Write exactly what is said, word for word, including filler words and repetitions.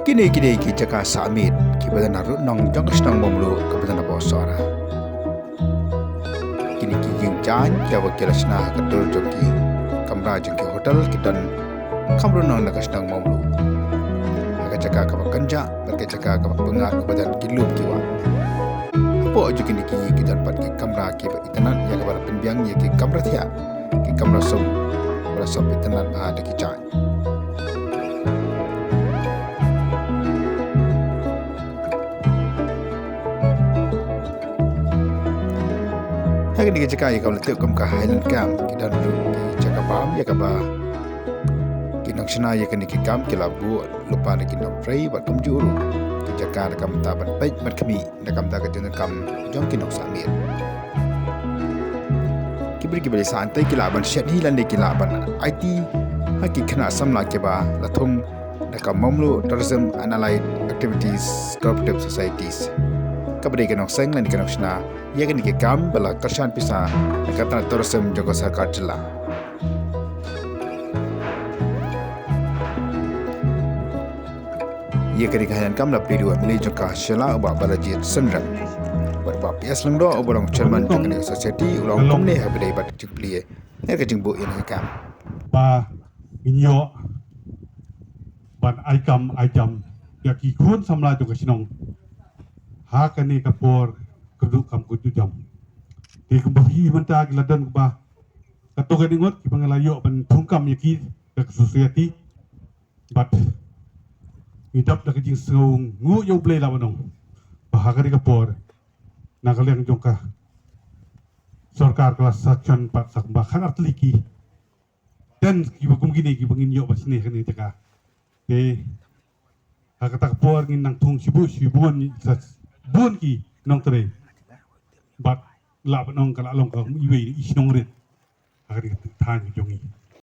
Kine ki dei ki jaka sah miet kiba don ha rud nong jong ka shnong Mawmluh kaba don hapoh Sohra. Kine ki ïing jaiñ kiba ki la shna ha ka dur jong ki kamra jong ki hotel ki don kham rud nong na ka shnong Mawmluh. Ha ka jaka kaba kynjah bad ka jaka kaba pyngngad kaba don ki lum ki wah. Hapoh jong kine ki ïing ki don pat ki kamra kiba itynnad ïa kaba la pynbiang ïa ki kamra thiah, ki kamra sum ba la sop itynnad bha da ki jaiñ. Ha kane ka jaka ïa kaba la tip kum ka Highland Camp ki don ruh ki jaka bam ïa kaba ki nongshna ïa kane ka camp ki la buh lypa da ki nongtrei bad kumjuh ruh ki jaka da ka bynta ban peit ban khmih da ka bynta ka jingdonkam jong ki nongsah miet. Ki briew kiba leit sah hangtei ki lah ban shet hi lane ki lah ban aiti ha ki khynnah samla kiba la thung da ka Mawmluh Tourism and Allied Activities Cooperative Societies, kaba dei ka nongseng lane ka nongshna ïa kane ka camp ba la kyrshan pisa na ka tnat tourism jong ka sorkar jylla. Ïa kane ka Highland Camp la plie da u MLA jong ka Shella, u Bah Balajied Synrem, bad u Bah P S Lyngdoh uba long chairman jong kane ka society u la ong kumne haba ïadei bad ka jingplie na ka jingbuh ïa kane ka camp. Ba ngin ïoh ban ai kam ai jam ïa ki khun samla jong ka shnong ha kane ka por kyrduh kam kyrduh jam. Te kumba phi mynta ki la don kumba katto katne ngut kiba ngi la ïoh ban thung kam ïa ki da ka society. Bad ngi dap da ka jingsngewnguh ïa U Blei, lah ban ong ba ha kane ka por na ka liang jong ka sorkar ka la sanction pat sa kumba khatar tylli ki tent kiba kum kine kiba ngin ïoh ban shna ha kane ka jaka. Te ha kata ka por ngin nang thung shibun shibun sa bun ki nongtrei. Bad lah ban ong ka la long ka iwei i shnong rit ha kane ka thaiñ ka jong ngi.